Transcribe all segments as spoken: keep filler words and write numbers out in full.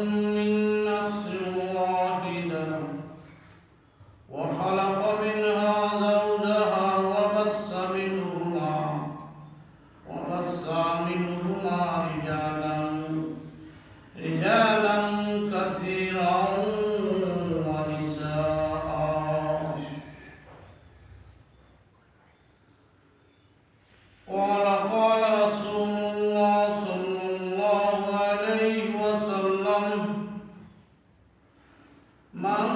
من نفس واحدة وخلق منها زوجها وبث منهما، وبث منهما رجالا، رجالا كثيرا ونساء. قال، قال رسول الله صلى الله عليه وسلم: من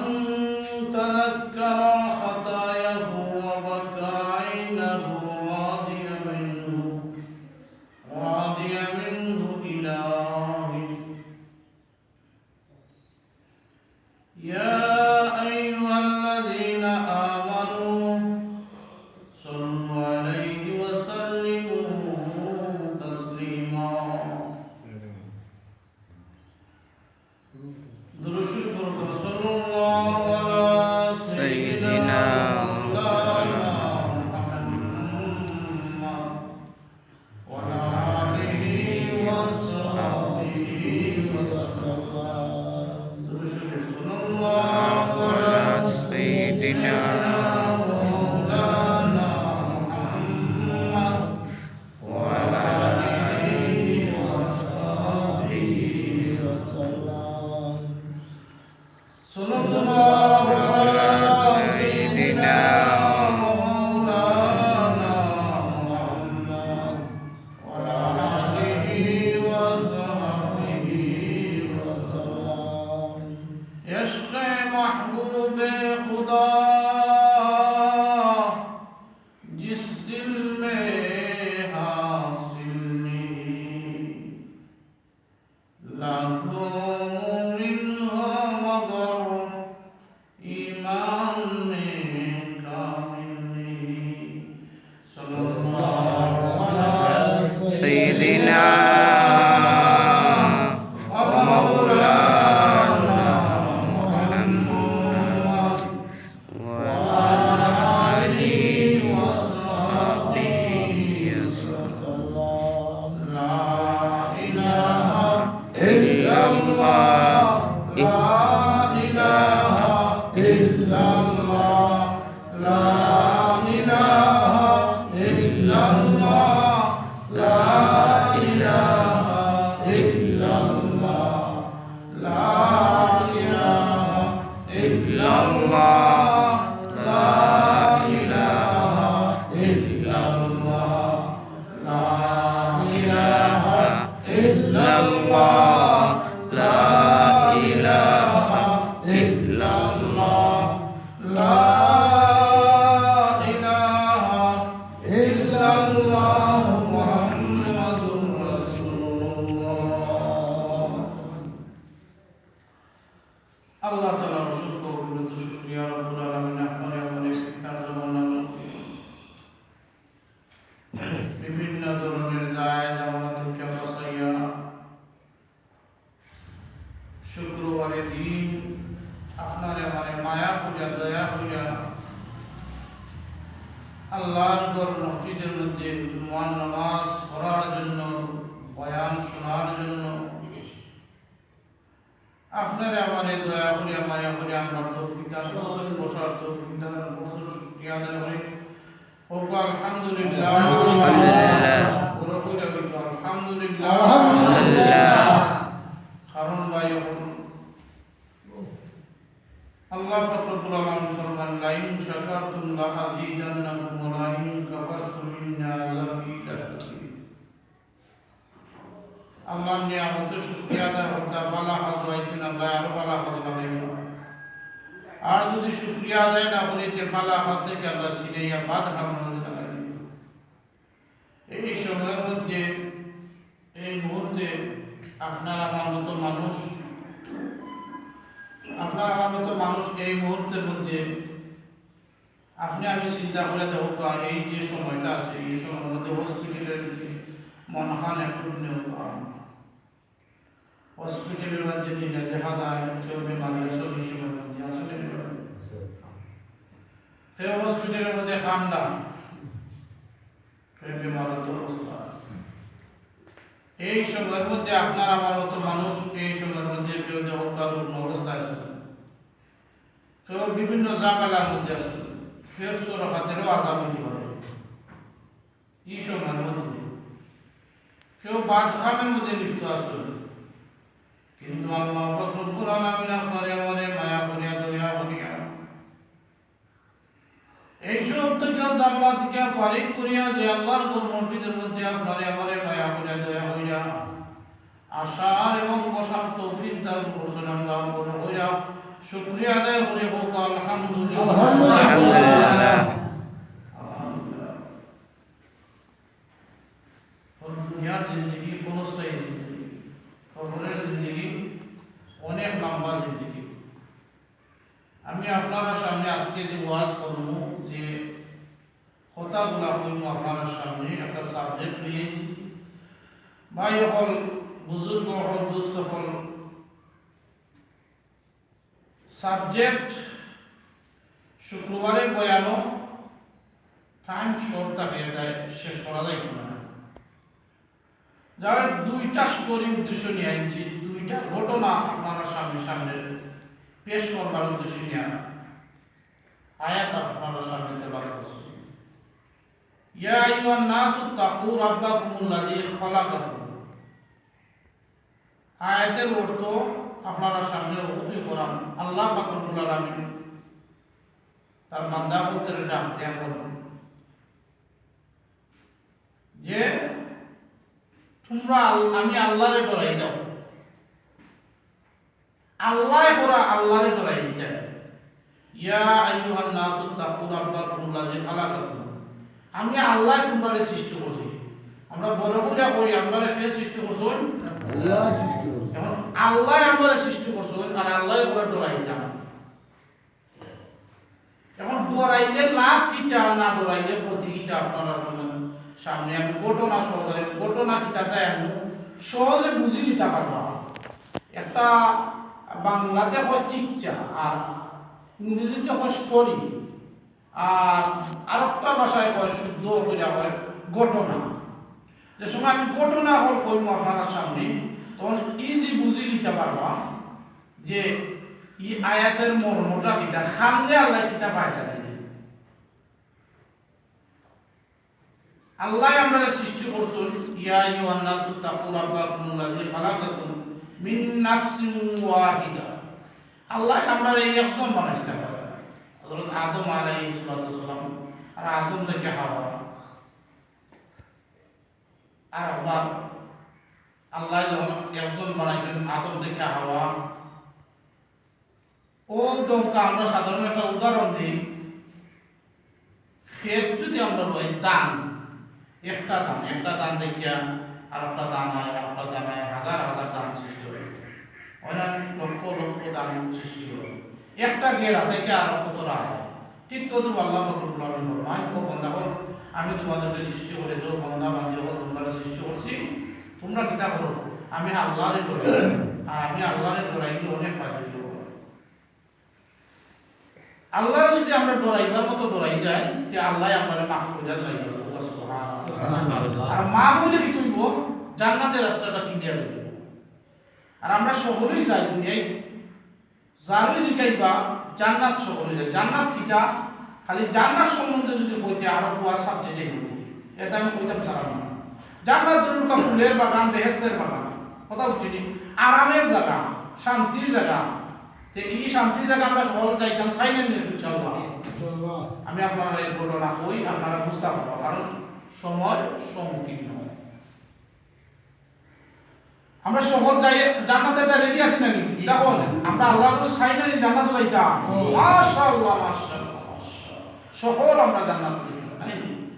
تذكر خطاياه وبكى عينه راضية منه، راضية منه إلى ربه. يا أيها الذين آمنوا صلوا عليه وسلموا تسليما. درود شریف پڑھو، صلى الله على سيدنا سيدنا مولانا محمد وعلى آله وصحبه وسلم. درود شریف پڑھو، صلى الله على سيدنا مولانا محمد وعلى آله وصحبه وسلم. صلى الله على سيدنا ومولانا محمد وعلى آله وصحبه وسلم. عشق محبوب خدا جس دل میں حاصل نہیں، لاکھوں مومن ہو مگر ایمان میں کامل نہیں۔ صلى الله على سيدنا ومولانا محمد وعلى آله وصحبه وسلم. لا إله إلا الله، لا إله إلا الله، لا إله إلا الله، لا إله إلا الله. لا إله إلا الله، لا إله إلا الله، لا إله إلا الله، لا إله إلا الله، لا إله إلا الله محمد رسول الله. আল্লাহ তাআলার অসংখ্য অগণিত শুকরিয়া, রব্বুল আলামিন, আপনারে আমারে ফিতনার জমানার মধ্যে বিভিন্ন ধরনের জায়েজ আমলা থেকে বাঁচাইয়া শুক্রবারের দিন আপনারে আমারে মায়া করিয়া, দয়া করিয়া আল্লাহর ঘর মসজিদের মধ্যে জুমার নামাজ পড়ার জন্য, বয়ান শোনার জন্য আপনারে আমারে দয়া করিয়া, মায়া করিয়া আনবার তৌফিক দান করুন, বসার তৌফিক দান করুন, শুকরিয়া আদায় করি। হোক আলহামদুলিল্লাহ। আলহামদুলিল্লাহ। বড় করিয়া বলি আলহামদুলিল্লাহ। আলহামদুলিল্লাহ। কারণ ভাই, এখন আল্লাহ পাক রব্বুল আলামিন ফরমান, "লাইন শাকারতুম লাআযীদান্নাকুম ওয়া লাইন কাফারতুম ইন্না আযাবি লাশাদীদ।" আল্লাহর নিয়ামতের শুকরিয়া আদায় করতা, বালা কাজ অইছে না, আল্লাহ আরো বালা কাজ বানাইবা। আর যদি শুকরিয়া আদায় না করি, তে বালা কাজ থেকে আল্লাহ ছিনাইয়া বাদ হারানো জানাই দিবা। এই সময়ের মধ্যে, এই মুহূর্তে আপনার আমার মতো মানুষ, আপনার আমার মতো মানুষ এই মুহূর্তের মধ্যে আপনি আমি চিন্তা করে দেখো, এই যে সময়টা আছে, এই সময়ের মধ্যে হসপিটালের দিকে মন খান একটু নেওয়া। হসপিটালের মধ্যে নিলে দেখা যায় কেউ বেমারি আছে, এই সময়ের মধ্যে আসলে বেমারি। কেউ হসপিটালের মধ্যে খান্ডা, কেউ বেমার অবস্থা। এই সময়ের মধ্যে আপনার আমার মতো মানুষ এই সময়ের মধ্যে অবস্থায় আছইন, কেউ বিভিন্ন ঝামেলার মধ্যে আছইন, কেউ সরকারেরও আজাব অইতে পারে। ই সময়ের মধ্যে কেউ বাদ কামের মধ্যে লিপ্ত আছইন, কিন্তু আল্লাহ পাক রব্বুল আলামিন আপনারে আমারে মায়া করিয়া, দয়া করিয়া এই সব থেকে, ঝামেলা থেকে ফারিগ করিয়া যে আল্লাহর ঘর মসজিদের মধ্যে আপনারে আমারে মায়া করিয়া, দয়া করিয়া আসার এবং বসার তৌফিক দান করছইন, আমরা মনে করিয়া শুকরিয়া আদায় করি, হোক আলহামদুলিল্লাহ। আলহামদুলিল্লাহ। আলহামদুলিল্লাহ। দুনিয়ার জিন্দেগি ক্ষণস্থায়ী জিন্দেগি, কবরের জিন্দেগি অনেক লম্বা জিন্দেগি। আমি আপনারার সামনে আজকে যে ওয়াজ করমু, যে কথাগুলা কইমু আপনারার সামনে, একটা subject লইয়া আইছি। ভাই অকল, বুজুর্গ অকল, দোস্ত অকল, subject শুক্রবারে বয়ানো time short থাকে, এটা শেষ করা যাইতো না। যাই হোক, দুইটা story উদ্দেশ্য নিয়া আনছি, দুইটা ঘটনা আপনারার সামনে, সামনে পেশ করবার উদ্দেশ্য নিয়া আয়াত আপনারার সামনে তেলাওয়াত করছি। ইয়া আইয়ুহান নাসু তাকু রাব্বাকুমুল্লাযী খালাকাকুম। আয়াতের অর্থ আপনারার সামনে অবতরণ করাম। আল্লাহ পাক রব্বুল আলামিন তার বান্দা হকলরে ডাক দিয়া বলেন যে, "তোমরা আল-, আমি আল্লাহরে ডরাই যাও।" আল্লাহ করা আল্লাহরে ডরাই দিতা। ইয়া আইয়ুহান নাসু তাকু রাব্বাকুমুল্লাযী খালাকাকুম। আমি আল্লাহ তোমরারে সৃষ্টি করছি। আমরা বড় করিয়া কই, আমরারে কে সৃষ্টি করছইন? আল্লাহ সৃষ্টি করছইন। এখন আল্লাহ আমরারে সৃষ্টি করছইন, আর আল্লাহ করা ডরাইতাম। এখন ডরাইলে লাভ কিতা, না ডরাইলে ক্ষতি কিতা? আপনারার সামনে, সামনে আমি ঘটনা সহকারে, ঘটনা কিতাটা এখন সহজে বুঝি নিতা পারবা। একটা বাংলাতে কয় কিচ্ছা, আর ইংরেজিতে কয় story, আর আরেকটা ভাষায় কয়, শুদ্ধ কইরা কয় ঘটনা। যে সময় আমি ঘটনা অকল কইমু আপনারার সামনে, তখন easy বুঝি নিতা পারবা যে ই আয়াতের মর্মটা কিতা, কারণে আল্লাহ কিতা ফায়দা দিলেন। আল্লাহ আমরারে সৃষ্টি করছইন, ইয়া আইয়ুহান নাসু তাকু রাব্বাকুমুল্লাযী খালাকাকুম মিন নাফসিন ওয়াহিদা। আল্লাহ আমরারে একজন বানাইছইন। হযরত আদম আলাইহিস সালাতু ওয়াস সালাম, আর আদম থেকে হাওয়া। আর আবার আল্লাহ যখন একজন বানাইছইন, আদম থেকে হাওয়া, ও দমকা আমরা সাধারণ একটা উদাহরণ দেই, খেত যদি আমরা রই, ধান, একটা ধান, একটা ধান দেখিয়া আর একটা ধান আয়, আর একটা ধান আয়, হাজার হাজার ধান সৃষ্টি হয়, অনেক লক্ষ লক্ষ ধান সৃষ্টি হয়। একটা গেরা থেকে আর কতটা আয়। ঠিক তদ্রূপ আল্লাহ পাক রব্বুল আলামিন ফরমায়, "ও বান্দা অকল, আমি তোমাদেরকে সৃষ্টি করেছি, ও বান্দা বান্দি অকল, তোমরারে সৃষ্টি করছি, তোমরা কিতা করো? আমি আল্লাহরে ডরাই, আর আমি আল্লাহরে ডরাইলে অনেক ফায়দা অইবো।" আল্লাহরে যদি আমরা ডরাইবার মতো ডরাই যাই, তে আল্লাহ আমরারে মাফ করিয়া দিবা। সুবহানাল্লাহ। সুবহানাল্লাহ। আর মাফ অইলে কিতা অইবো? জান্নাতের রাস্তাটা clear অইবো। আর আমরা সকলেই চাই দুনিয়াত যারে জিগাইবা, জান্নাত সকলে যায়। জান্নাত কিতা? খালি জান্নাত সম্বন্ধে যদি কইতে আরো পুরা subject অইবো। এটা আমি কইতাম চাইরাম না। জান্নাত ধরুন ফুলের বাগান, বেহেশতের বাগান। কথা বুঝছইন নি? আরামের জাগা, শান্তির জাগা। তে ই শান্তির জাগা আমরা সকলে যাইতাম চাই না নি, ইনশাআল্লাহ? ইনশাআল্লাহ। আমি আপনারারে এই ঘটনা কই, আপনারা বুঝতা পারবা, কারণ সময় সংকীর্ণ। আমরা সকল যাই জান্নাতে, একটা ready আছি না নি? দেখো, আমরা আল্লাহর কাছে চাই না নি জান্নাতে যাইতাম? হুম। মাশাআল্লাহ, মাশাআল্লাহ, মাশাআল্লাহ। সকল আমরা জান্নাতে যাইতাম, তাই না?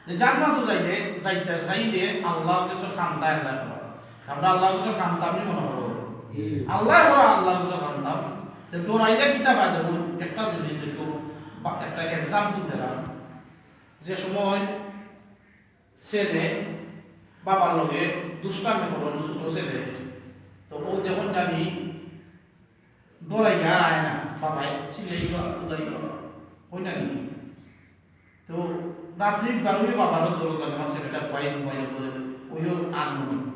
যে জান্নাতে যাইলে, যাইতে চাইলে আল্লাহর কাছে কান্তা আদায় করা। আমরা আল্লাহর কাছে কান্তা আমি মনে করো। হুম। আল্লাহ করা আল্লাহর কাছে কান্তা। তো ডরাইলে কিতা ফায়দা অইবো? একটা জিনিস দেখো, বা একটা example দিলাম। যে সময় ছেলে বাবার লগে দুষ্টামি করইন, ছোট ছেলে, তো ও যখন জানি ডরাইয়া আর আয় না, বাবায় চিল্লাইবা, কুদাইবা, অয় না নি? তো রাত্রি বারোই বাবারও দরকার, আমার ছেলেটা বাইরে ঘুমাইয়া পড়ে, অইও আর মনে।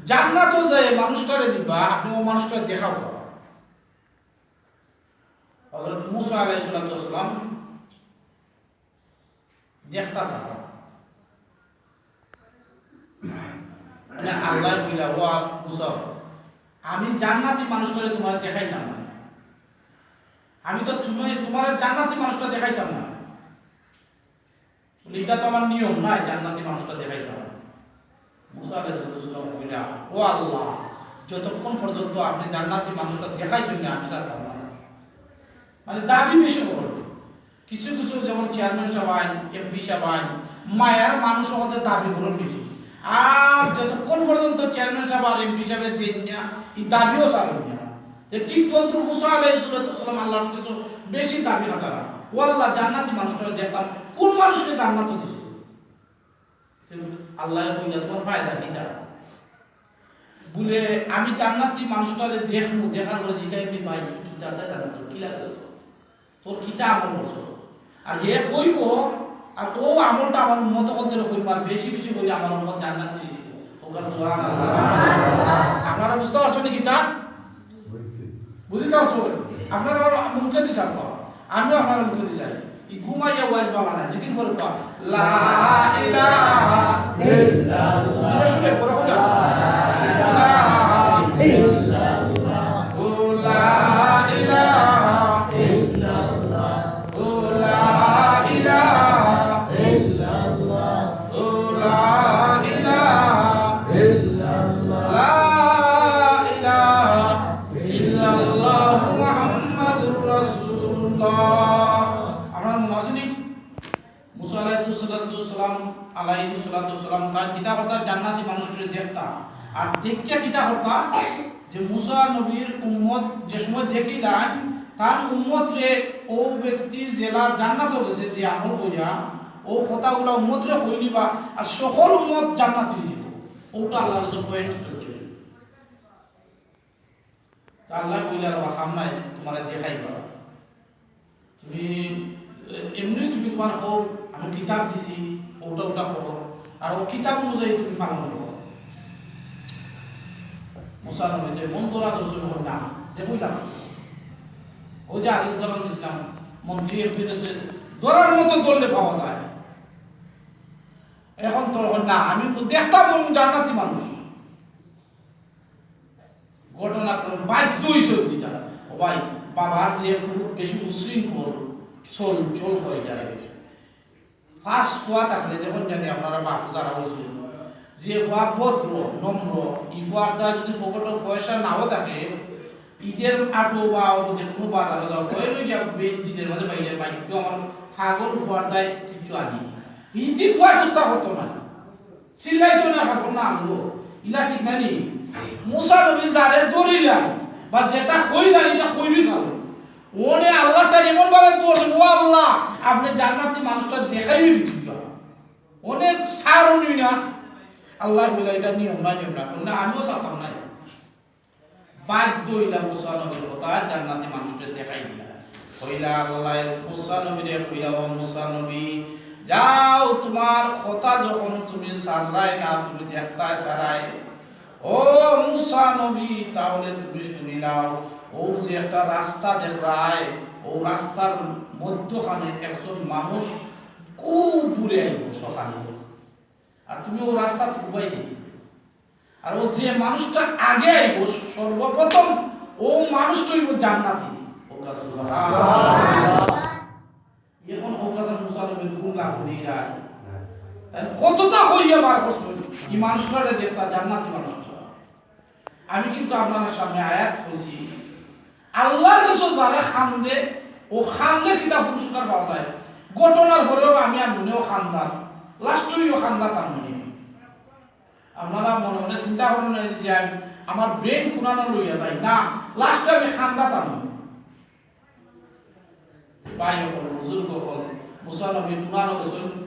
জান্নাতও যে মানুষটারে দিবা, আপনে অউ মানুষটারে দেখাও। হযরত মুসা আলাইহিস সালাতু ওয়াস সালাম দেখতা চাইরা। মানে আল্লায় কইলা, "ও মুসা, আমি জান্নাতি মানুষটারে তুমারে দেখাইতাম না। আমি তো তুমি, তুমারে জান্নাতি মানুষটা দেখাইতাম না।" বলে, "ইটা তো আমার নিয়ম নায়, জান্নাতি মানুষটা দেখাইতাম না।" মুসা আলাইহিস সালাতু ওয়াস সালাম কইলা, "ও আল্লাহ, যতক্ষণ পর্যন্ত আপনে জান্নাতি মানুষটা দেখাইছইন না, আমি ছাড়তাম না।" মানে দাবি বেশি বড়। কিছু কিছু যেমন চেয়ারম্যান সাব আইন, এমপি সাব আইন, মায়ার মানুষ অকলর দাবি বড় বেশি। আর যতক্ষণ পর্যন্ত চেয়ারম্যান সাব আর এমপি সাবে দেইন না, ই দাবিও ছাড়ইন না। তে ঠিক তদ্রুপ মুসা আলাইহিস সালাতু ওয়াস সালাম আল্লাহর কাছে বেশি দাবি খাটারা। "ও আল্লাহ, জান্নাতি মানুষটারে দেখতাম, কুন মানুষরে জান্নাতো দিছো?" তে আল্লায় কইলা, "তুমার ফায়দা কিতা?" বলে, "আমি জান্নাতি মানুষটারে দেখমু, দেখার পরে জিগাইমু, 'ভাই, কিতা জান্নাত, কিলা গেছো? তোর কিতা আমল করছো?'" আর হে কইবো, আর অউ আমলটা আমার উম্মত অকলরে কইমু, আর বেশি বেশি কইলে আমার উম্মত জান্নাতি অইযিবো। কউক্কা সুবহানাল্লাহ। আপনারা বুঝতা পারছইন নি কিতা? বুঝতা পারছইন? আপনারা আমার মুখে দিছইন, আমিও আপনারার মুখে দিছি। ই ঘুমাইয়া ওয়াজ বালা না, জিকির করো, লা ইলাহা ইল্লাল্লাহ। জোরে সুরে পড়ো, কইলা, লা ইলাহা ইল্লাল্লাহ। ও লা ইলাহা ইল্লাল্লাহ। ও লা ইলাহা ইল্লাল্লাহ। ও লা ইলাহা ইল্লাল্লাহ। লা ইলাহা ইল্লাল্লাহু মুহাম্মাদুর রাসূলুল্লাহ। আপনারা মনো আছে নি? মুসা আলাইহিস সালাতু ওয়াস সালাম, আলাইহিস সালাতু ওয়াস সালাম, তাইন কিতা করতা? জান্নাতি মানুষরে দেখতা। আর দেখিয়া কিতা করতা? যে মুসা নবীর উম্মত যে সময় দেখিলাইন, তান উম্মতরে, অউ ব্যক্তি যেলা জান্নাতো গেছে যে আমল করিয়া, অউ কথাগুলা উম্মতরে কইলিবা, আর সকল উম্মত জান্নাতি অইযিবো। অউটা আল্লাহর কাছে পয়েন্ট তুলছে। তে আল্লায় কইলা, "আর কাম নাই, তুমারে দেখাইবা। তুমি, এ, এমনি তুমি তুমার কও, আমি কিতাব দিছি, অউটা অউটা করো, আর অউ কিতাব অনুযায়ী তুমি পালন করো।" মুসা নবী তো এমন দৌড়া দৌড়ছিল, না, দেখোই না। অউ যে আগে উদাহরণ দিছিলাম, মন্ত্রী এমপি রয়েছে, দৌড়ার মতো দৌড়লে পাওয়া যায়। এখন তো না, আমি দেখতাম জান্নাতি মানুষ। ঘটনাক্রমে বাধ্য অইছে দিতা। ও ভাই, বাবার যে ফুরুত বেশি উশৃঙ্খল, চল, চল হয়ে যায়। ফার্স্ট ফুয়া থাকলে দেখইন জানি আপনারা বাপ যারা অইছইন, যে ফুয়া ভদ্র, নম্র, ই ফুয়ার দ্বারা যদি পকেটো পয়সা নাও থাকে, ঈদের আটো বা যেকুনু বাজারো যাও, অউ লইয়া বে-, দিনের মাঝে বাইরে বাইর, কেউ আমার পাগল ফুয়ার দায় কিচ্ছু আনি। ইতি ফুয়া গুস্তা করতো না। চিল্লাইতো না, কাপড় না আনবো। ইলা ঠিক না নি? মুসা নবী যারে ধরিলা, বা যেটা কইলা, ইটা কইবি চালো। অনে আল্লাহটা এমন ভাবে ধরছেন, "ও আল্লাহ, আপনে জান্নাতি মানুষটা দেখাইয়া দিতা।" অনে সার অনি না। আল্লায় কইলা, "ইটা নিয়ম না, নিয়ম না।" কইলা, "আমিও ছাড়তাম না।" বাধ্য অইলা মুসা নবীর কথা জান্নাতি মানুষরে দেখাই দিলা। কইলা আল্লায় মুসা নবীরে কইলা, "ও মুসা নবী, যাও, তুমার কথা যখন তুমি ছাড়রায় না, তুমি দেখতায় ছাড়ায়, ও মুসা নবী, তাহলে তুমি শুনিলাও, অউ যে একটা রাস্তা দেখরায়, অউ রাস্তার মধ্যখানে একজন মানুষ খুব দূরে আইবো সকালে, আর তুমি অউ রাস্তাত উবাই দিবে।" আর অউ যে মানুষটা আগে আইবো, সর্বপ্রথম অউ মানুষটা অইবো জান্নাতি। কউক্কা সুবহানাল্লাহ। এখন কউক্কা মুসা নবীর গুণ লাগবো নি এরা? তাইন কতটা কইয়া বার করছে, ই মানুষটারে দেখতা জান্নাতি মানুষটা। আমি কিন্তু আপনারার সামনে আয়াত কইছি, আল্লাহর কাছে যারা কান্দে, অউ কান্দলে কিতা পুরস্কার পাওয়া যায়। ঘটনার পরেও আমি আর মনেও কান্দাত, লাস্টেও কান্দাত আমি মনে। আপনারা মনে মনে চিন্তা করইন না যে আমি আমার ব্রেইন কুনানো লইয়া যাই, না, লাস্টে আমি কান্দাত আমি। ভাই অকল, বুজুর্গ অকল, মুসা নবী কুনানো গেছইন,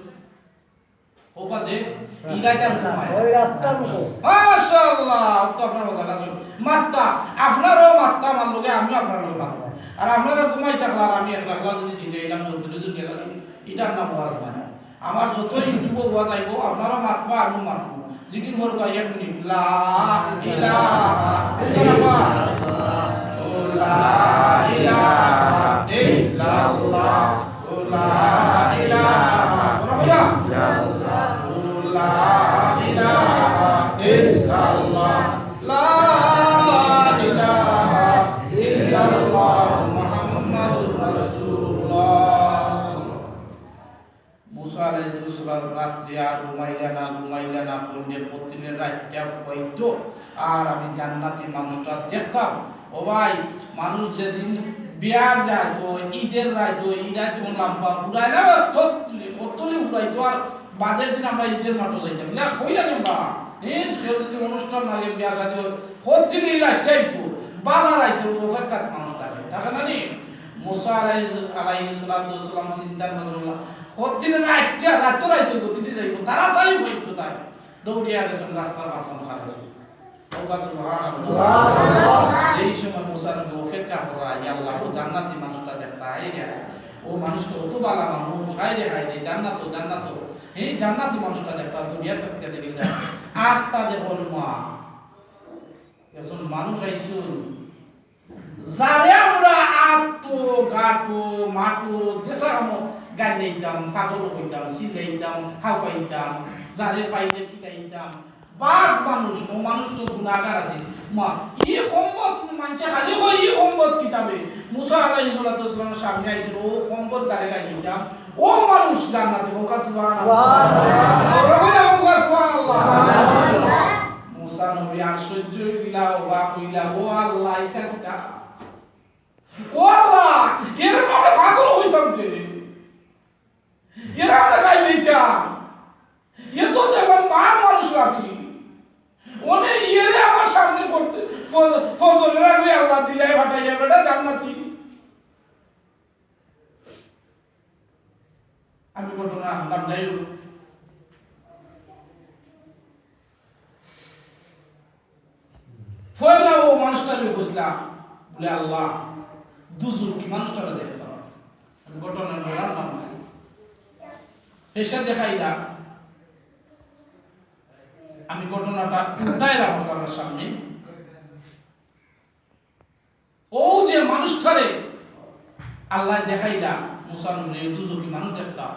কউক্কা দে, ইলাকার ঘুমায়। অউ রাস্তার মতো। মাশাআল্লাহ, অউ তো আপনার কথা আছে। মাততা, আপনারাও মাততা আমার লগে, আমিও আপনার লগে মাতমু। আর আপনারা ঘুমাই থাকলা, আর আমি একলা একলা যদি চিল্লাইলাম, জলদি জলদি গেলাম, ইটার নাম ওয়াজ নায়। আমার যত YouTube-ও ওয়াজ আইবো, আপনারা মাতবা, আমিও মাতমু। জিকির করবা এক মিনিট। লা ইলাহা ইল্লাল্লাহ, লা ইলাহা ইল্লাল্লাহ, লা ইলাহা, বড় কইরা। লা ইলাহা ইল্লাল্লাহ, লা ইলাহা ইল্লাল্লাহ, মুহাম্মাদুর রাসূলুল্লাহ। মুসা আলাইহিস সালাম রাত্রে আর ঘুমাইলা না, ঘুমাইলা না, কইলে প্রতিদিন রাইতটা পাইতো, আর আমি জান্নাতি মানুষটা দেখতাম। ও ভাই, মানুষ যেদিন বিয়ার রাইত, ঈদের রাইত, ই রাইত লাম্বা উড়াইলা, কতলে উড়াইতো, আর বাদের দিন আমরা ঈদের মাঠো যাইতাম। না, কইলা না বা, এই কেউ যদি অনুষ্ঠান লাগে, বিয়া শাদী হয়, হচ্ছিল এই রাইতটাই তো, বালা রাইতে অপেক্ষাত মানুষ থাকে, থাকে না নি? মুসা আলাইহিস, আলাইহিস সালাতু ওয়াস সালাম চিন্তার মধ্যে বললা, হচ্ছিল রাইতটা, রাইতে রাইতে গতিতে যাইব, তাড়াতাড়ি হইতো তাই। দৌড়িয়া গেছেন রাস্তার মাঝখানে খাড়া হয়েছে। ওকা সুবহানাল্লাহ। সুবহানাল্লাহ। যেই সময় মুসা নবী অপেক্ষা করা, ইয়া আল্লাহ, ও জান্নাতি মানুষটা দেখতা, এই রে, ও মানুষটা অত বালা মানুষ, হায় রে, হায় রে, জান্নাত, জান্নাত, এই জান্নাতি মানুষটা দেখতা, দুনিয়া থাকতে দেখি না। আস্তা যে বলমা, একজন মানুষ আইছুন, যারে আমরা আতো, গাটো, মাটো, দেশা আমো গাইলাইতাম, পাগল কইতাম, চিল্লাইতাম, হাউকাইতাম, যারে পাইলে কিতাইতাম, বাদ মানুষ, ও মানুষ তো গুনাহগার আছে। মা, ই সম্পদ মানছে খালি কই ই সম্পদ কিতাবে। মুসা আলাইহিস সালাতু ওয়াস সালামের সামনে আইছিল, ও সম্পদ যারে গাইলাইতাম, ও মানুষ জান্নাতি, ওকা সুবহানাল্লাহ। সুবহানাল্লাহ। ওরা কইলা, ওকা সুবহানাল্লাহ। সুবহানাল্লাহ। মুসা নবী আশ্চর্য হইলা, অবাক হইলা, ও আল্লাহ, ইটা কিতা? ও আল্লাহ, এর আমরা পাগল হইতাম তে। এরা আমরা গাইলাইতাম। এ তো দেখলাম বাদ মানুষ রাখি। ওনে এরে আমার সামনে পড়তে, ফ-, ফজরের আগে আল্লাহ দিলাই ফাটাইয়া বেটা জান্নাতি। আমি ঘটনা আনলাম, যাই হোক। পয়লা ও মানুষটারে খুঁজলাম, বলে, "আল্লাহ, দুজুকি মানুষটারে দেখতাম।" আমি ঘটনা বললাম না। এসে দেখাইলা, আমি ঘটনাটা উল্টাইলাম আপনার সামনে। ও যে মানুষটারে আল্লাহ দেখাইলা, মুসা নবীরে দুজুকি মানুষ দেখতা,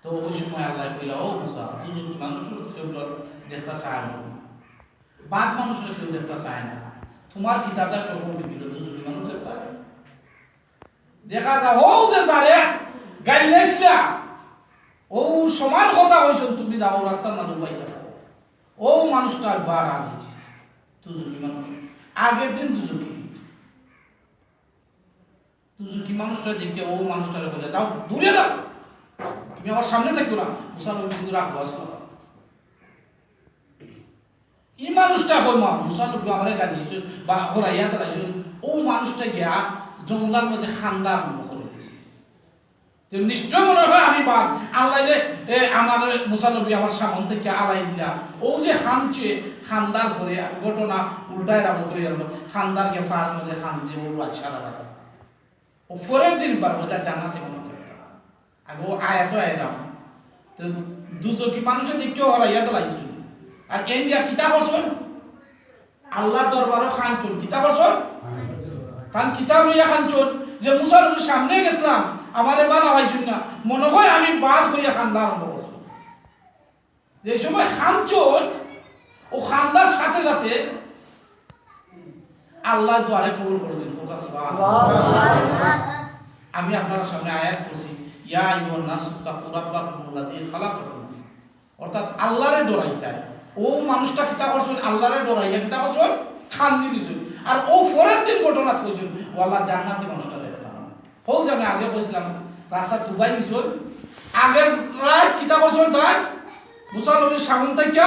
তো ওই সময় আল্লাহ কইলা, "ও মুসা, দুজুকি মানুষ কেউ দেখতা চায় না, বাদ মানুষ কেউ দেখতা চায় না, তোমার কিতাবটা সব উঠে দিল, দুজুকি মানুষ দেখতা।" দেখা যায়, ও যে যারে গাইলাইছিলা, ও সমান কথা কইছন, তুমি যাও রাস্তার মাঝে উবাই থাকো। ও মানুষটা একবার রাজি, দুজুকি মানুষ, আগের দিন দুজুকি, দুজুকি মানুষটা দেখে ও মানুষটারে বলে, "যাও, দূরে যাও, তুমি আমার সামনে থাকো না।" মুসা নবী কিন্তু রাগ হওয়া ছিল। ই মানুষটা কই, মা, মুসা নবী আমারে গালি দিছে, বা হরাইয়া তালাইছে, ও মানুষটা গিয়া জঙ্গলার মধ্যে খান্দা আরম্ভ করে দিছে। তো নিশ্চয় মনে হয় আমি বাদ। আল্লাহ যে, এ, আমার মুসা নবী আমার সামন থেকে আলাই দিলা। ও যে খানছে, খান্দার পরে ঘটনা উল্টায় রাবো হয়ে গেল। খান্দার গিয়া ফার মধ্যে খানছে, ও রাত সারা রাত। ও পরের দিন বার হয়ে যায় জান্নাতি মানুষ। আগে ও আয়াত আইলাম। তো দুজকি মানুষের দিক কেউ হরাইয়া দিলাইছিল। আর এন্ডিয়া কিতা করছন? আল্লাহর দরবারও খানছন। কিতা করছন? তান কিতাব লইয়া খানছন যে মুসা নবীর সামনে গেছিলাম, আমারে বালা পাইছন না, মনে হয় আমি বাদ হইয়া খান্দা আরম্ভ করছি। যে সময় খানছন, ও খান্দার সাথে সাথে আল্লাহ দোয়ারে কবুল করে দিন। হোক সুবহানাল্লাহ। আমি আপনার সামনে আয়াত করছি, "ইয়া আইয়ুহান নাসু তাকু রাব্বাকুমুল্লাযী খালাকাকুম।" অর্থাৎ আল্লাহরে ডরাইতায়। ও মানুষটা কিতা করছন? আল্লাহরে ডরাইয়া কিতা করছন? খান্দি দিছন। আর ও পরের দিন ঘটনা কইছন, "ও আল্লাহ, জান্নাতি মানুষটা দেখতাম।" হউ যে আমি আগে কইছিলাম, রাস্তা তুবাই দিছন। আগের রাত কিতা করছন তাই? মুসা নবীর সামন থাকিয়া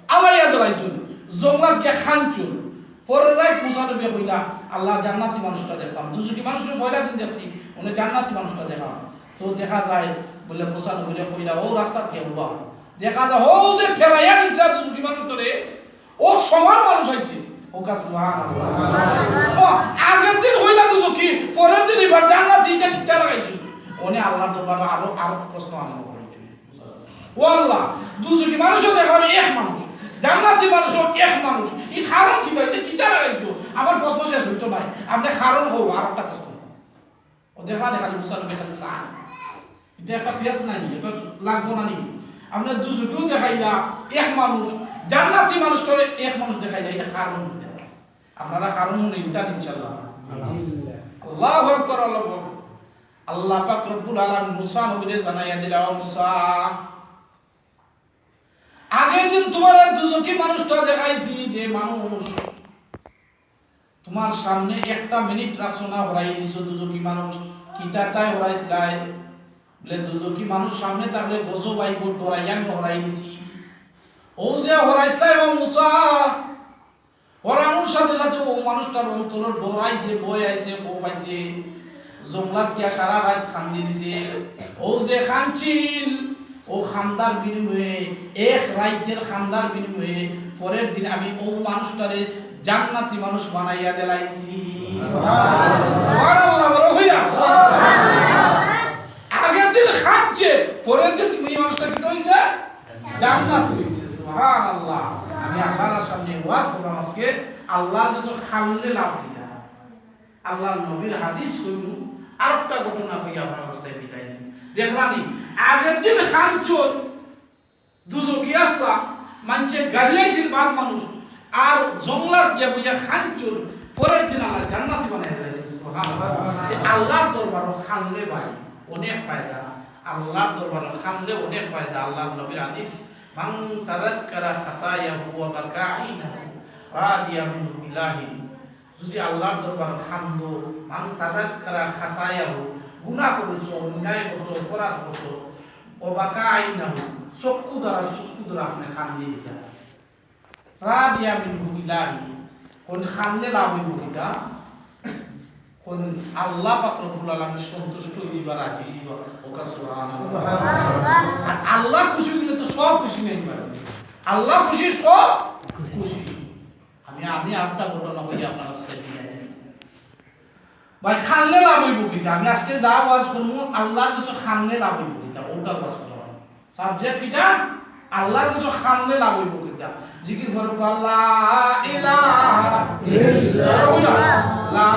আলাইয়া দিলাইছন। জঙ্গলাত গিয়া খানছন। পরের রাত মুসা নবী কইলা, "আল্লাহ, জান্নাতি মানুষটা দেখতাম। দুজুকি মানুষরে পয়লা দিন দেখছি, ওনে জান্নাতি মানুষটা দেখাম।" তো দেখা যায়, বলে মুসা নবীরে কইলা, "ও রাস্তাত গিয়া উবা।" দেখা যায়, হউ যে ঠেলাইয়া দিছিলা দুজুকি মানুষটারে, ও সমান মানুষ আইছে। হোক সুবহানাল্লাহ। ও আগের দিন হইলা দুজুকি, পরের দিন এবার জান্নাতি, ইটা কিতা লাগাইছো? ওনে আল্লাহর দরবারো আরো, আরো প্রশ্ন আরম্ভ করেছে। ও আল্লাহ, দুজুকি মানুষও দেখাবে এক মানুষ, জান্নাতি মানুষ অউ এক মানুষ। ই কারণ কিতা? ইটা কিতা লাগাইছো? আমার প্রশ্ন শেষ অইতো নায়। আপনে কারণ কও, আরেকটা প্রশ্ন। অউ দেখরা নি খালি মুসা নবী খালি চায়। ইটা একটা ফেস নায় নি, ইটা লাগবো না নি? আপনে দুজকিও দেখাইলা এক মানুষ, জান্নাতি মানুষটারে এক মানুষ দেখাইলা, ইটা কারণ কিতা? আপনারা কারণ হুনইন ইনশাআল্লাহ। আলহামদুলিল্লাহ। আল্লাহু আকবার, আল্লাহু আকবার। আল্লাহ পাক রব্বুল আলামিন মুসা নবীরে জানাইয়া দিলা, "ও মুসা, আগের দিন তুমারে দুজকি মানুষটা দেখাইছি, যে মানুষ তুমার সামনে একটা মিনিট রাখছো না, হরাই দিছো দুজকি মানুষ।" কিতার তাই হরাইছলায়? বলে, "দুজকি মানুষ সামনে থাকলে গজব আইবো, ডরাইয়া আমি হরাই দিছি।" অউ যে হরাইছলায়, ও মুসা, হরানোর সাথে সাথে অউ মানুষটার অন্তরর ডর আইছে, ভয় আইছে, খৌফ আইছে, জংলাত গিয়া সারা রাইত কান্দি দিছে। অউ যে কানছিল, অউ কান্দার বিনিময়ে, এক রাইতের কান্দার বিনিময়ে পরের দিন আমি অউ মানুষটারে জান্নাতি মানুষ বানাইয়া দিলাইছি। সুবহানাল্লাহ, বড় হইয়া। আগের দিন কানছে, পরের দিন ই মানুষটা কিতা অইছে? জান্নাতি অইছে। সুবহানাল্লাহ। আমি আপনারার সামনে ওয়াজ করলাম আজকে, আল্লাহর গেছে কানলে লাভ অইবো। আল্লাহর নবীর হাদিস কইমু, আরেকটা ঘটনা কইয়া আপনারার গেছে বিদায় নিমু। দেখলানি, আগের দিন কানছইন, দুজকি আছলা, মানষে গালি আইছিল বাদ মানুষ, আর জংলাত গিয়া বইয়া কানছইন, পরের দিন আল্লাহ জান্নাতি বানাই দিলাইছইন। সুবহানাল্লাহ। এই আল্লাহর দরবারো কানলে ভাই অনেক ফায়দা, আল্লাহর দরবারো কানলে অনেক ফায়দা। আল্লাহর নবীর হাদিস, "মান তাযাক্কারা খাতায়াহু ওয়া বাকা ইনদাহু রাদিয়া মিনহু ইলাহি।" যদি আল্লাহর দরবারো কান্দো, "মান তাযাক্কারা খাতায়াহু", গুনাহ করছো, অন্যায় করছো, অপরাধ করছো, "ওয়া বাকা ইনদাহু", চক্ষু দ্বারা, চক্ষু দ্বারা আপনে কান্দি দিতা। "রাদিয়া মিনহু ইলাহি", কোন কানলে লাভ অইবো কিতা? কোন আল্লাহ পাক রব্বুল আলামিন সন্তুষ্ট অইযিবা, রাজি অইযিবা। ওকা সুবহানাল্লাহ। সুবহানাল্লাহ। আর আল্লাহ খুশি অইলে তো সব খুশি নাই পারে। আল্লাহ খুশি, সব খুশি। আমি, আমি আরেকটা ঘটনা কই আপনারার গেছে। ভাই, কানলে লাভ অইবো কিতা? আমি আজকে যা ওয়াজ করমু, আল্লাহর গেছে কানলে লাভ অইবো কিতা? অউটার ওয়াজ করমু। সাবজেক্ট কিতা? আল্লাহর গেছে কানলে লাভ অইবো কিতা? জিকির করো, লা ইলাহা ইল্লাল্লাহ। লা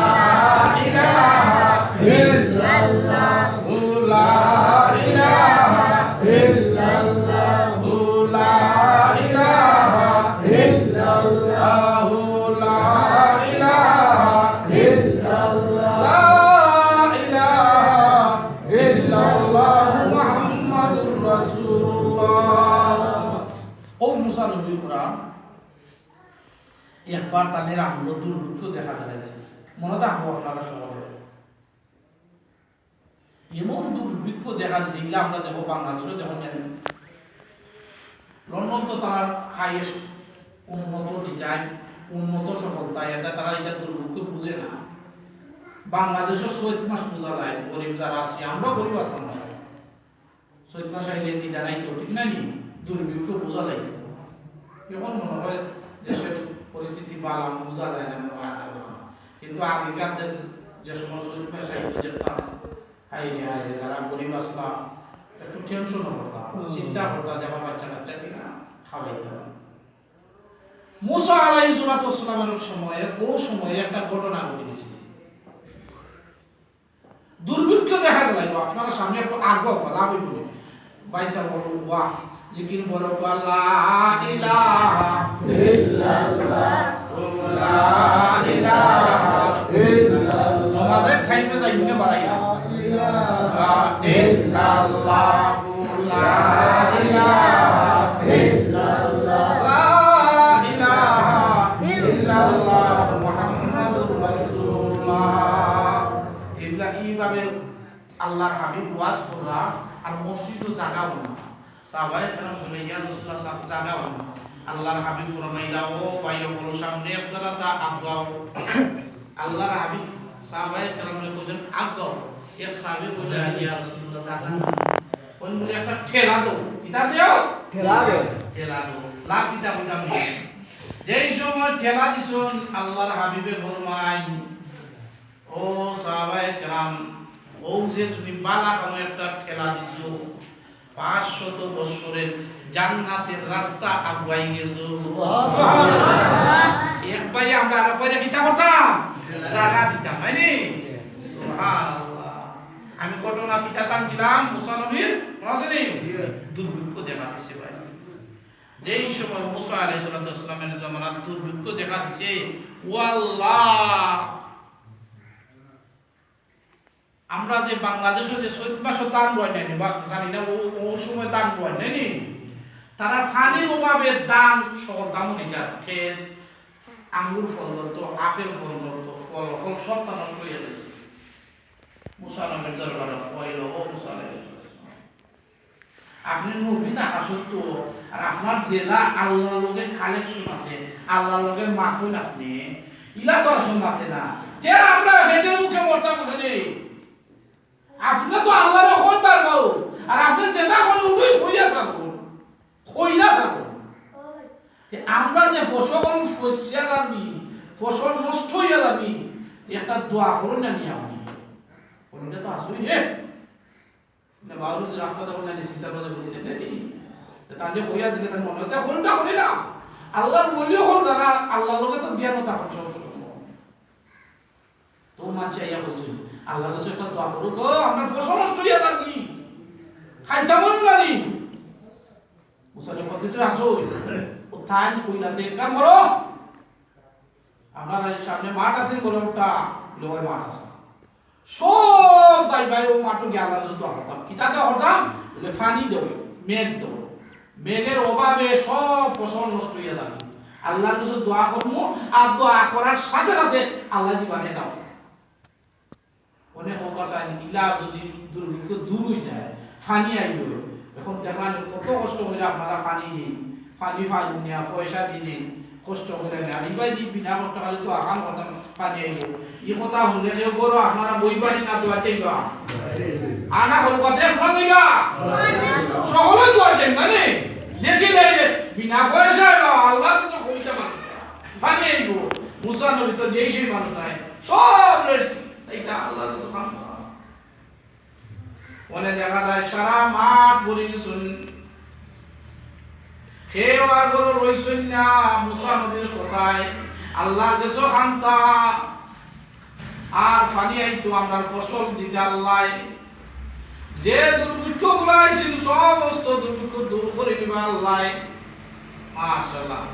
ইলাহা ইল্লাল্লাহ। লা ইলাহা ইল্লাল্লাহ। লা ইলাহা ইল্লাল্লাহ। লা ইলাহা ইল্লাল্লাহ। লা ইলাহা ইল্লাল্লাহু মুহাম্মাদুর রাসূলুল্লাহ। অউ মুসা নবীর কোরআন একবার তানর আমলর দুর্ভিক্ষ দেখা দিলাইছে। মনো থাকবো আপনারার সকলর। এমন দুর্ভিক্ষ দেখা দিছে, ইলা আমরা দেখো বাংলাদেশো দেখো জানি। লন্ডন তো তারার হাইয়েস্ট উন্নত ডিজাইন, উন্নত সফলতা, ইটা তারা ইটা দুর্ভিক্ষ বুঝে না। বাংলাদেশো চৈত মাস বুঝা যায়, গরিব যারা আছি, আমরাও গরিব আছলাম না। চৈত মাস আইলে নিদান আইতো, ঠিক না নি? দুর্ভিক্ষ বুঝা যায়। এখন মনে হয় দেশের পরিস্থিতি বালা, বুঝা যায় না, মনে হয় আর না। কিন্তু আগেকার যে, যে সময় চৈত মাস আইতো, দেখতাম, হায় রে, হায় রে, যারা গরিব আছলা, একটু টেনশনও করতা, হুম। চিন্তা করতা যে আমার বাচ্চা কাচ্চা কিনা খাওয়াইতাম। মুসা আলাইহিস সালাতু ওয়াস সালামের সময়ে, অউ সময়ে একটা ঘটনা ঘটি গেছে। দুর্ভিক্ষ দেখা দিলাইলো, আপনারার সামনে একটু আগ্রহ করা হইব। ভাই সাহেব বলুন, "ওয়াহ।" জিকির বলো, "লা ইলাহা ইল্লাল্লাহ, লা ইলাহা ইল্লাল্লাহ।" নমাজের টাইমে যাই, মনে বাড়াইয়া। লা ইলাহা ইল্লাল্লাহ, লা ইলাহা ইল্লাল্লাহ, মুহাম্মাদুর রাসূলুল্লাহ। এগুলা এইভাবে আল্লাহর হাবিব ওয়াজ কররা, আর মসজিদও জাগা অইলো না। সাহাবায়ে কেরাম বলে, "ইয়া রাসূলুল্লাহ, সাব জাগা অইলো না।" আল্লাহর হাবিব ফরমাইলা, "ও ভাই, অকল সামনে এক জাগাত আগাও।" আল্লাহর হাবিব সাহাবায়ে কেরামরে কইছইন, "আগাও।" এক সাহাবী বলে, "ইয়া রাসূলুল্লাহ, জাগা নাই।" অইন বলে, "একটা ঠেলা দেও।" কিতা দেও? ঠেলা দেও। ঠেলা দেও। লাভ কিতা কইতাম নি? যেই সময় ঠেলা দিছইন, আল্লাহর হাবিবে ফরমাইন, "ও সাহাবায়ে কেরাম, অউ যে তুমি বালা কামো একটা ঠেলা দিছো, পাঁচশত বছরের জান্নাতের রাস্তা আগুয়াই গেছো। সুবহানাল্লাহ। এক ভাই আমরা আরো কয়টা কিতা করতাম? জাগা দিতাম, হয়নি? সুবহানাল্লাহ। আমি ঘটনা কিতা টানছিলাম, মুসা নবীর, মনে আছে নি? দুর্ভিক্ষ দেখা দিছে ভাই। যেই সময় মুসা আলাইহিস সালাতু ওয়াস সালামের জমানাত দুর্ভিক্ষ দেখা দিছে, ও আল্লাহ, আমরা যে বাংলাদেশো যে চৈত মাসো ধান রয় না নি, বা জানি না, ও, ও সময় ধান রয় না নি, তারা পানির অভাবে ধান সকল ধান মরি যায়, খেত, আঙ্গুর ফল ধরতো, আপেল ফল ধরতো, ফল, ফল সবটা নষ্ট হইয়া যায়। মুসা নবীর দরবারে কইল, "ও মুসা আলাইহিস সালাম, আপনি নবী থাকা সত্ত্বেও আর আপনার যেলা আল্লাহর লগে কানেকশন আছে, আল্লাহর লগে মাতইন আপনি, ইলা তো আর কেউ মাতে না। যে আমরা হেঁটে মুখে মরতাম ওখানে, আপনি তো আল্লাহরে কইন পারবো, আর আপনি যেটা কইন ওটাই কইয়া যাবো, কইলা যাবো। তে আমরা যে ফসল ফসিয়া যাবি, ফসল নষ্ট হইয়া যাবি, একটা দোয়া করুন না নি আপনি।" বলুন, "এটা তো আসুই রে।" না, বাউল যদি রাস্তা তখন না চিন্তা করে বলতে নেই। তে তাহলে কইয়া দিলে তার মনে হয়, "তা কোনটা করিলাম?" আল্লাহর ওলি হল যারা, আল্লাহর লগে তো জ্ঞান তখন সব সময়। তো মানছে ইয়া বলছে, "আল্লাহর কাছে একটা দোয়া করো গো, আপনার ফসল নষ্ট হইয়া যাবি। খাইতাম না নি।" মুসা নবী কইতে, "তুই আসো।" ও তাই কইলা, "তে এক কাম করো, আপনার এই সামনে মাঠ আছে, বড় একটা লোহার মাঠ আছে, সব যাইবায় ও মাঠো গিয়া আল্লাহর কাছে দোয়া করতাম।" কিতা দোয়া করতাম? বলে, "পানি দেও, মেঘ দেও, মেঘের অভাবে সব ফসল নষ্ট হইয়া যাবে। আল্লাহর কাছে দোয়া করমু, আর দোয়া করার সাথে সাথে আল্লাহ দিবা নে দাও।" অনেক অবস্থা ইলা যদি দুর্ভিক্ষ দূর হয়ে যায়, পানি আইব। এখন দেখলাম কত কষ্ট করে আপনারা পানি নেই, পানি পাইন না, পয়সা দি নেই, কষ্ট করে নেই। আর ইবাই দি বিনা কষ্ট খালি তো আহান করতাম, পানি আইব। এই কথা শুনলে কেউ বড় আপনারা বই পানি না দোয়া চাইবা। আনা হল কথা আপনারা যাইবা। সকলে দোয়া চাইবা নে। দেখি যাইবে, বিনা পয়সা আল্লাহর কাছে কইতে পারে। পানি আইব। মুসা নবী তো যেই সেই মানুষ নাই, সব রেস্ট। এটা আল্লাহর কাছে পান করা। মনে দেখা যায় সারা মাঠ ভরি গেছইন। কেউ আর ঘরো রইছইন না, মুসা নবীর কথায় আল্লাহর কাছে কান্তা। আর পানি আইতো আমরার ফসল দিতা আল্লায়। যে দুর্ভিক্ষ গুলা আইছিল, সমস্ত দুর্ভিক্ষ দূর করি দিবা আল্লায়। মাশাআল্লাহ।